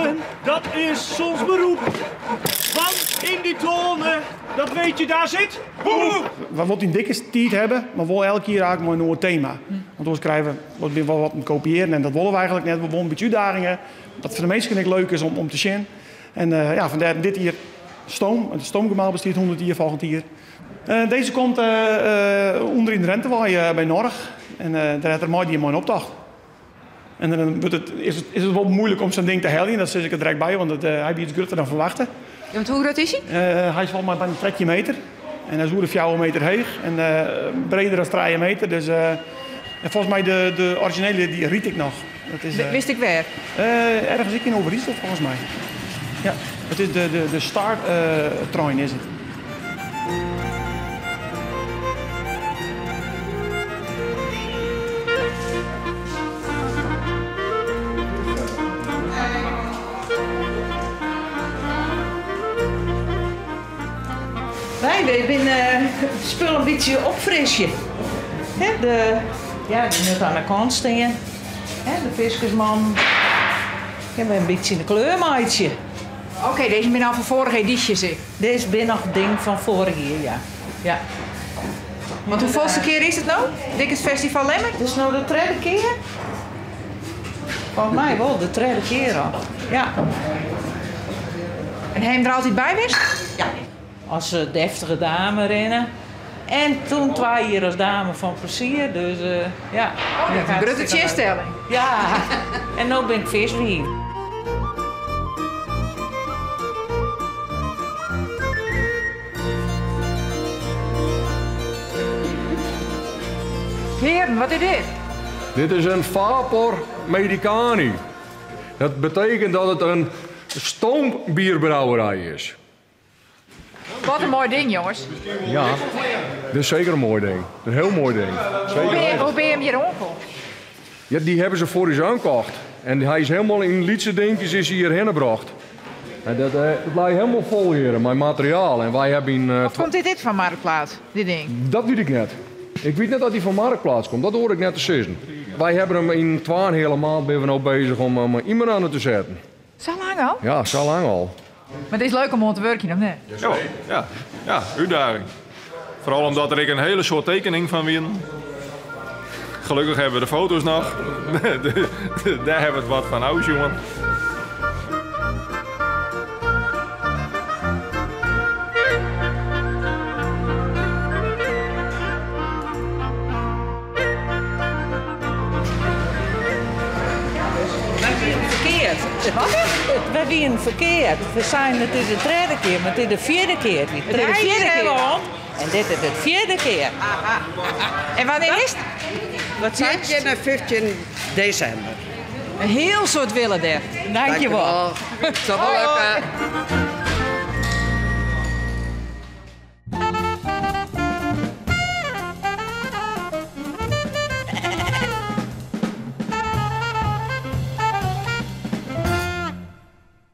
Stomen, dat is ons beroep. Want in die tonne, dat weet je, daar zit. Boe! We willen een dikke tijd hebben, maar wel elke keer eigenlijk maar een nieuw thema. Want anders krijgen we wat, wat, wat kopiëren en dat willen we eigenlijk net. We willen een beetje uitdagingen. Wat voor de mensen ook leuk is om te zien. En ja, vandaar dit hier stoom. Het stoomgemaal bestaat 100 jaar volgend jaar. Deze komt onder in de Rentewaai bij Norg. En daar heeft er mooi die mooi optocht. En dan wordt het, is, het, is het wel moeilijk om zo'n ding te halen. Dat zit ik er direct bij, want hij biedt iets groter dan verwachten. Ja, want hoe groot is hij? Hij is volgens mij bijna 13 meter. En hij is ongeveer 4 meter hoog en breder dan 3 meter. Dus, en volgens mij de originele die riet ik nog. Dat is, Wist ik waar? Ergens ik in Overijssel volgens mij. Ja, het is de start trein is het. Wij zijn het spul een beetje opfrisje. Hè, de, ja, die moet aan de kant staan. Hè, de viskersman. Ja, maar een beetje een kleurmaatje. Oké, deze ben al van vorige editie, zeg. Deze ben nog het ding van vorig jaar, ja. Ja. Want hoeveelste keer is het nou? Dickens Festival Lemmer? Het is nou de derde keer. Volgens mij wel, de derde keer al. Ja. En hij hem er altijd bij was? Ja. Als deftige dame rennen. En toen 2 jaar als dame van plezier, dus ja. Oh, dat is een grote tjinstelling. Ja, en nu ben ik viswief. Heren, wat is dit? Dit is een Vapor Medicani. Dat betekent dat het een stoombierbrouwerij is. Wat een mooi ding, jongens. Ja, dit is zeker een mooi ding. Een heel mooi ding. Zeker Hoe weten. ben je hem hier aangekomen? Ja, die hebben ze voor ons aangekocht. En hij is helemaal in lietse dingetjes is hij hierheen gebracht. En dat lijkt helemaal vol hier, mijn materiaal. En wij hebben in Of komt dit van Marktplaats, dit ding? Dat weet ik net. Ik weet net dat hij van Marktplaats komt, dat hoor ik net te zeggen. Wij hebben hem in twaalf hele maand ben we nou bezig om hem iemand aan te zetten. Zo lang al? Ja, zo lang al. Maar het is leuk om te werken, of niet? Ja, ja, ja, uitdaging. Vooral omdat er ik een hele soort tekening van win. Gelukkig hebben we de foto's nog. Daar hebben we het wat van oud, jongen. Verkeerd. Wat? Wij wienen verkeerd. We zijn, het is de derde keer, maar het is de vierde keer. De Het is de vierde keer. keer. En dit is de vierde keer. Aha. En wanneer is het? Wat zei je? 14 en 15 december. Een heel soort willen daar. Dankjewel. Dankjewel. Tot wel lekker.